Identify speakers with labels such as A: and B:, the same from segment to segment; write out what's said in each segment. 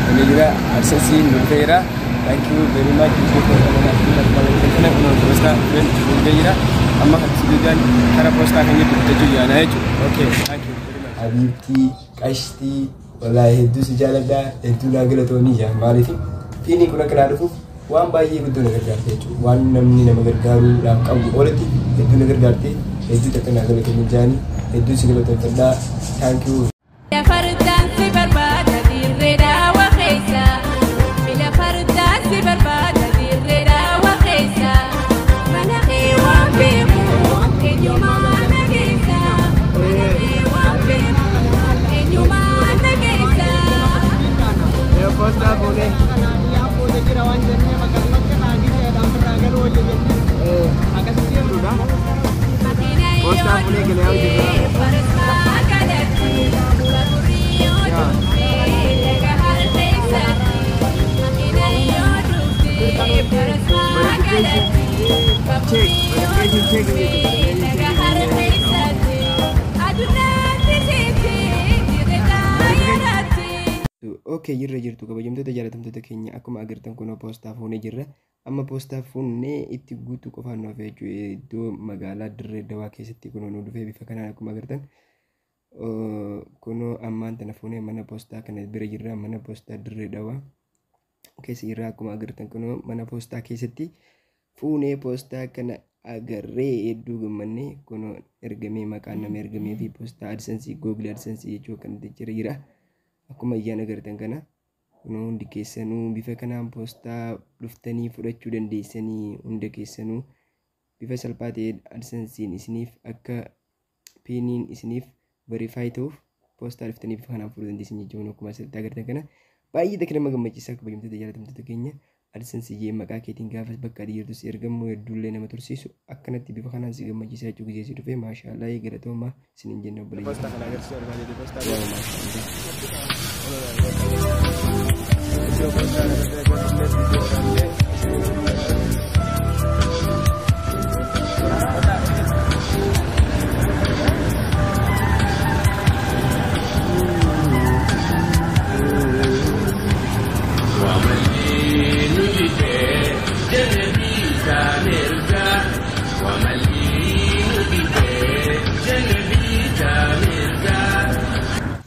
A: Dhufee jira. AdSense nu dhufee jira. Thank you very much. Kana kun poostaa dhufee jira. Amma kan karaa poostaa kan jettu bitachuu yaana jechuudha. Okay, thank you very much.
B: Habiibtii qashtii, wallaahi hedduu si jaaladha, hedduu naa galatoomii jaa. Maaliif PIN kun akka naa dhufuuf waan baay'ee guddoo na gargaarte jechuudha. Waan namni nama gargaaruudhaaf qabu olitti hedduu na gargaarte, hedduu takka naa galatoomii jaanii, hedduu si galatoomfadhaa. Thank you.
C: Fardaan si barbaada dirree daawwa keessa. Mila fardaan si barbaada dirree daawwa keessa. Mana kee waan beeku eenyumaa na keessa. Mana kee waan beeku eenyumaa na keessa.
A: Poostaa fuunee. Poostaa fuunee galee jirra.
C: Faras galatti baaburri yoo dhufe laga harkeessatti. Makiina yoo dhufe faras galatti baaburri yoo dhufe laga harkeessatti. Adunaatti sitti dirree daayiraatti.
B: Okay, jirra jirtu kabajamtoota jaalatamtoota keenya, akkuma agartan kunoo poostaa fuunee jirra. Amma poostaa fuunee itti guutuu qofaan nu hafe jechuudha. Iddoo magaalaa Dirree Dawaa keessatti kunoo nu dhufee bifa kanaan akkuma agartan. Kunoo ammaan tana fuunee mana poostaa kana bira jirra. Mana poostaa Dirree Dawaa keessa jirra. Akkuma agartan kunoo mana poostaa keessatti fuunee poostaa kana agarree hedduu gammannee, kunoo ergamee, maqaan nama ergamee fi poostaa AdSense, Google AdSense jechuu kanatti jira. Akkuma ijaan agartan kana kunoo hundi keessanuu bifa kanaan poostaa dhuftanii fudhachuu dandeessanii, hunda keessanuu bifa salphaa ta'een AdSensiin isiniif akka PINiin isiniif verify ta'uuf poostaa dhuftanii bifa kanaan fudhachuu dandeessan jechuun akkuma asirratti agartan kana baay'ee takka nama gammachiisa. Kabajamtoota jaalatamtoota keenya, AdSense jee maqaa keetiin gaafa bakka ati jirtus ergamuu hedduullee nama tursiisu akkanatti bifa kanaan si gammachiisa jechuu gisee si dhufe. Maashaallah, galatoomaa isiniin jenna obboleeyyan.
A: Poostaa kana agarsiisuu barbaade poostaa.
B: Wow, maashaallah.
A: Iddoo poostaa kana agarsiisuu viidiyoo waraabnee.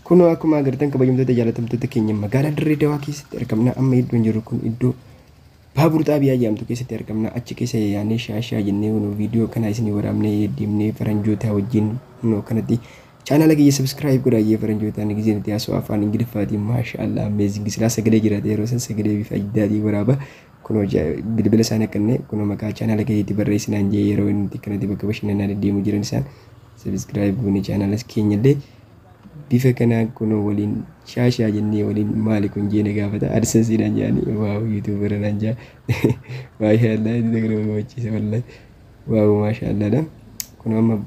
B: Kunoo akkuma agartan kabajamtoota jaalatamtoota keenya, magaalaa Dirree Dawaa keessatti argamna. Amma iddoon jirru kun iddoo baabura xaabiyaa jedhamtu keessatti argamna. Achi keessa yaanee shaashaa jennee kunoo viidiyoo kana isinii waraabnee deemnee faranjoota wajjin kunoo kanatti chaanaala kiyya subscribe godhaa jee faranjootaan gisee nuti haasoo afaan Ingiliffaatiin, maashaallah, amazing. Silaa sagalee jiraate yeroo san sagalee bifa addaatiin waraaba. Kunoo bilbila isaanii akkanne kunoo maqaa chaanaala kiyyaatti barreessinaan jee yeroo inni kanatti bakka bashannanaa deddeemuu jiran isaan subscribe goone chaanaala keenyallee bifa kanaan kunoo waliin shaashaa jennee waliin maali kun jeene gaafata AdSensiidhaan jedhanii, wow, YouTuberanaan jaa, maashaallah, inni tokko nama gammachiisa wallahi, wow, maashaallaadha. Kun amma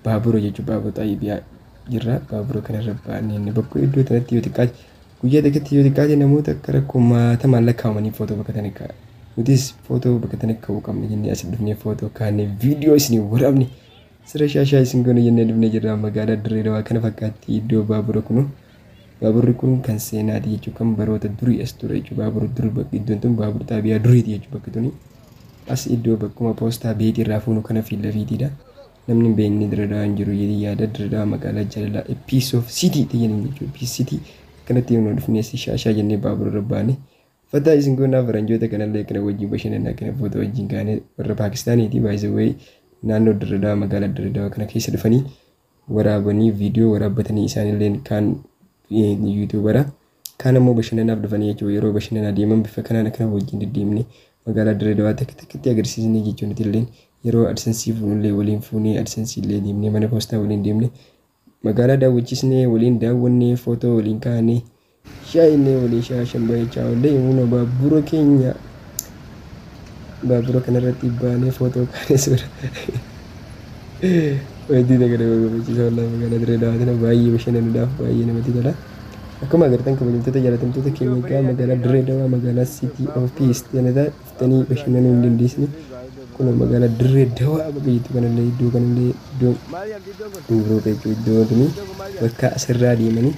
B: baabura jechuun baabura xaayibiyaa jirra. Baabura kanarra baanee inni bakka iddoo kanatti yoo xiqqaate guyyaa tokkotti yoo xiqqaate namoota akka kumaatamaan lakkaa'amanii footoo bakka tana ka'a. Nutis footoo bakka tana ka'uu qabna jennee as dhufnee footoo kaanee viidiyoo isinii waraabne sira shaashaa isin goone jennee dhufnee jirra. Magaalaa Dirree Dawaa kana fakkaatti iddoo baabura kunu. Baaburri kun kan seenaati jechuun kan baroota durii as ture jechuudha. Baabura durii bakki iddoon tun baabura xaabiyaa duriiti jechuudha bakki tuni. As iddoo bakkuma poostaa beetii irraa fuunu kana fi lafiitiidha. Namni hin beekne Dirree Dawaa hin jiru jedhee yaada. Dirree Dawaa magaalaa jaalalaa, a piece of city jedhanii jechuudha. Peace city akkanatti yoo dhufnee si shaashaa jennee baabura irra baane. Fataa isin goonaa faranjoota kanallee kana wajjin bashannanaa kana footoo wajjin kaanee, warra Paakistaaniiti baay'ee naannoo Dirree Dawaa, magaalaa Dirree Dawaa kana keessa dhufanii waraabanii viidiyoo waraabbatanii, isaanillee kaan YouTubera kaan ammoo bashannanaaf dhufanii jechuudha. Yeroo bashannanaa deeman bifa kanaan akkana wajjin deddeemne magaalaa Dirree Dawaa takka takkatti agarsiisne jechuudha. Nuti illee yeroo AdSensii fuunullee waliin fuunee, AdSensii illee deemnee, mana poostaa waliin deemne, magaalaa daawwachiisnee, waliin daawwannee, footoo waliin kaanee, shaayinee waliin shaashan bahichaa oollee. Immoo baabura keenya baabura kanarratti baanee footoo kaanee suura Hojii tokko nama gammachiisa wallahi. Magaalaa Dirree Dawaa tana baay'ee bashannanuudhaaf baay'ee namatti tola. Akkuma agartan kabajamtoota jaalatamtoota keenya, egaa magaalaa Dirree Dawaa, magaalaa City of Peace jedhanii dhuftanii bashannanuu hin dandeessani. Kun magaalaa Dirree Dawaa bakka jettu kanallee iddoo kanallee iddoo biroo jechuudha, iddoo tuni bakka asirraa deemanii.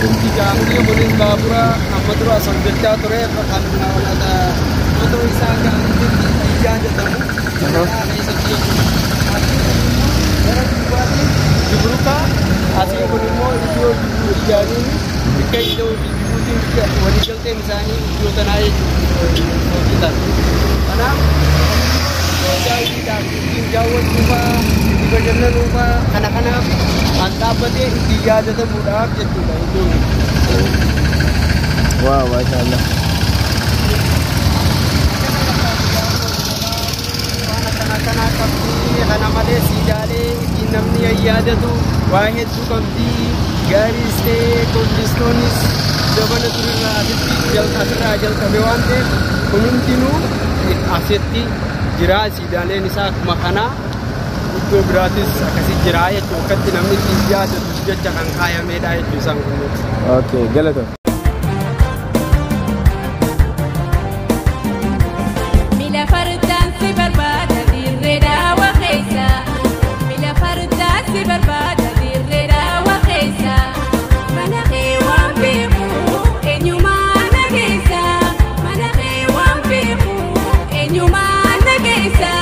A: Jaamni kunis baabura amma dura as hojjechaa ture kan otoo isaa gaariitti yaadatamu keessatti jechuudha. Gara duubaatti Jibrukaa asiin kun immoo iddoo ijaaniin bakka iddoo Jibuutiin waliigalteen isaanii iddoo tanaa jechuudha hojjetan. Kanaaf daawwiidhaaf ittiin daawwachuu fa'aa itti bashannanuu fa'aa kana kanaaf kan dhaabbatee ittiin yaadatamuudhaaf jechuudha iddoon kun.
B: Waaw, maashaallah.
A: Waan akkana kanaa qabdi. Kana malee siidaalee ittiin namni yaadatu waa hedduu qabdi. Gaariis ta'ee kobilistoonis jabana durirraa asitti asirraa jalqabe waan ta'eef kun hundinuu asitti jira. Siidaaleen isaa akkuma kanaa iddoo biraatis akkasi jira jechuudha. Akkatti namni ittiin yaadatu jecha kan kaayamedha jechuudha isaan kunneen.
B: Okay, galatoom.
C: Mila fardaan si barbaada dirree daawwa keessa. Mila fardaan si barbaada dirree daawwa keessa. Mana kee waan beeku eenyumaa na geessa. Mana kee waan beeku eenyumaa na geessa.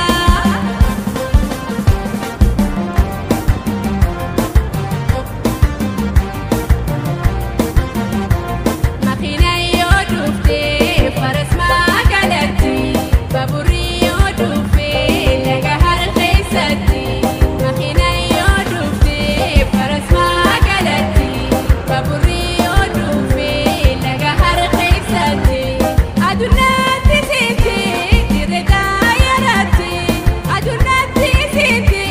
C: Makiina yoo dhufte faras magaalatti baaburri yoo dhufe laga harkeessatti. Makiina yoo dhufte faras magaalatti baaburri yoo dhufe laga harkeessatti. Adunaatti seente dirree xayyaaratti. Adunaatti seente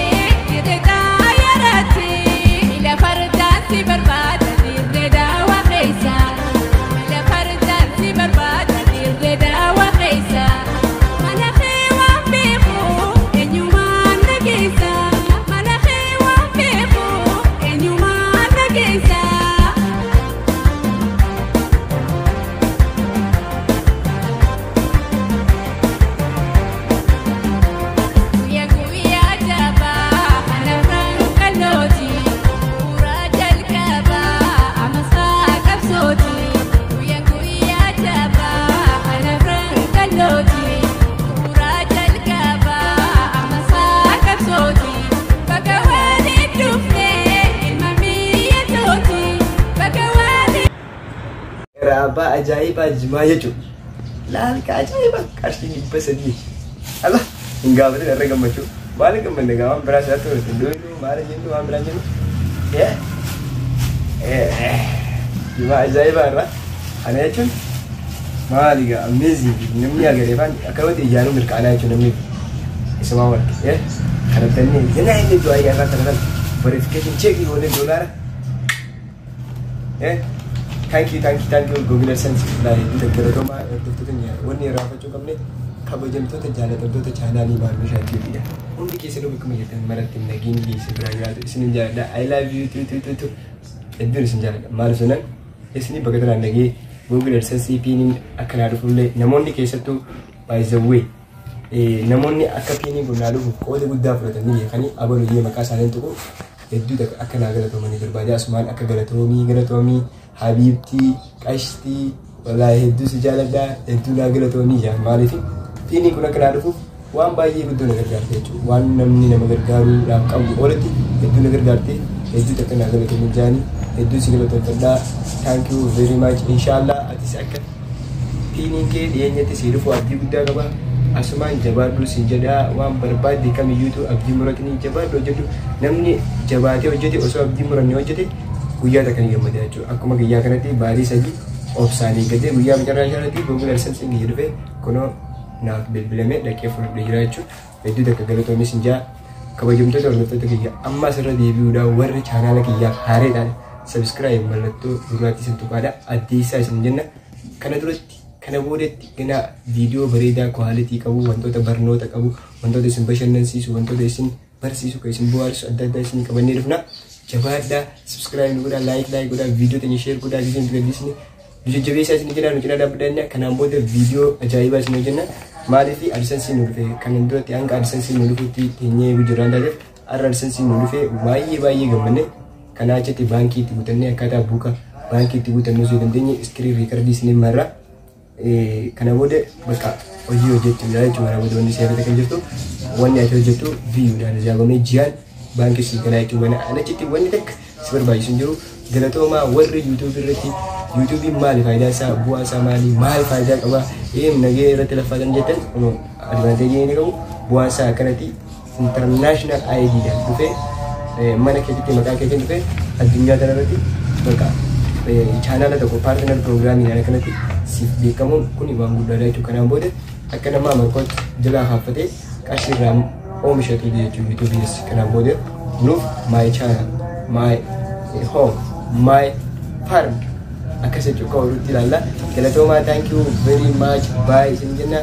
C: dirree xayyaaratti. Miila fardaan si barbaada dirree daawwa keessa. Miila fardaan si barbaada dirree daawwa keessa. Mana kee waan beeku eenyumaan na geessa. Mana kee waan beeku eenyumaan na geessa. Guyyaa guyyaa jabaa anafraan kallooti. Suuraa jalqabaa amasaa qabsooti. Guyyaa guyyaa jabaa anafraan kallooti. Suuraa jalqabaa amasaa qabsooti. Bakka waliin dhufnee ilma biyya tooti. Bakka waliin.
B: Raabaa ajaa'ibaa jimaa jechuudha. Laalka ajaa'iba qarshii 300. Ala hin gaafatin irra gammachuu. Maal gammanne gaa waan biraa si'aatti horte. Doonuu maal jennu waan biraa jennu. Jimaa ajaa'ibaa irraa. Kana jechuun maali gaa amazing namni agaree faan akkanumatti ijaaruu mirqaanaa jechuun namni isumaa warqe. Kana bitannee zinaa inni du'aa irraa kana kan verification check goonee doolaara. Thank you, thank you, thank you. Google AdSense galatoomaa hordoftoota wanni irraanfachuu qabne kabajamtoota jaalatamtoota chaanaalii Maammishaa TVdha. Hundi keessanuu bakkuma jirtan maratti nageenyi keessa biraa jiraatu isinin jaalladha. I love you too too too too. Hedduun isin jaalladha. Maal sunan isinii bakka tanaan nagee Google AdSense piiniin akka naa dhufullee namoonni keessattuu by the way namoonni akka piiniin kun naa dhufu qooda guddaa fudhatanii beekanii abaluu maqaa isaanii tuqu hedduu akka naa galatoomanii barbaade asumaan akka galatoomii galatoomii habiibtii qashtii wallaahi hedduu si jaaladha hedduu naa galatoomii jaa maaliif piiniin kun akka naa dhufuuf waan baay'ee guddoo na gargaarte jechuudha waan namni nama gargaaruudhaaf qabu olitti hedduu na gargaarte hedduu takka naa galatoomii jaanii hedduu si galatoomfadhaa thank you very much inshallah atis akka piiniin kee dhiyeenyatti si dhufu abdii guddaa qaba asumaan jabaadhu si jedhaa waan barbaadde kamiyyuutu abdii muratanii jabaadhu hojjedhu namni jabaatee hojjete osoo abdii muranne hojjete guyyaa takka ni gammada jechuudha akkuma guyyaa kanatti baatii 3 obsaan eeggatee guyyaa macarraa irratti Google AdSense kiyya dhufe kunoo naaf bilbilamee dhaqee fudhadhee jira jechuudha hedduu takka galatoomis hin jaa kabajamtoota hordoftoota kiyya amma asirra deebi'uudhaan warra chaanaala kiyyaaf haareedhaan subscribe mallattoo gurraattii isin tuqaadha addeessaa isin jenna kana duratti kana boodatti gana viidiyoo bareedaa quality qabu wantoota barnoota qabu wantoota isin bashannansiisu wantoota isin barsiisu kan isin bohaarsu adda addaa isin qabannee dhufna jabaadhaa subscribe nu godhaa like like godhaa viidiyoo teenya share godhaa isin gadhiisne nu jajjabeessaa isin jedhaa nu cinaa dhaabbadhaa kanaan booda viidiyoo ajaa'ibaa isin hojjenna maaliif AdSense nu dhufe kanan duratti hanga AdSense nu dhufutti teenyee eeguu jirraan taateef har'a AdSense nu dhufe baay'ee baay'ee gammanne kanaa achitti baankii itti guutannee akkaataa buuka Baankii itti guutannuu osoo dandeenye screen record isiniin marra. Kana booda bakka hojii hojjechuudha jechuudha. Kana booda wanni seerata kan jirtu, wanni ati hojjettu viiyuudhaan ijaabamee ji'aan baankii sii galaa jechuudha. Mana achitti wanni takka si barbaachisu hin jiru. Galatoomaa. Warri YouTube irratti "YouTubeiin maali, faayidaa isaa, bu'aa isaa maali, maal faayidaa qaba, nagee irratti laffaatan" jettan, advantage inni qabu, bu'aan isaa akkanatti international ID dhaan dhufee, mana keessatti maqaa keetiin dhufee, addunyaa kanarratti bakka chaanaala tokko partner programiidhaan akkanatti siif beekamuun kun waan guddaadha jechuudha. Kanaan booda akka nama amarkootti jalaa kaaffatee qarshii irraa oomishatu jechuudha YouTubeiinis. Kanaan booda nuuf my channel, my home, my farm akkas jechuudha. Oolutti ilaalla. Galatoomaa, thank you very much, bye isin jenna.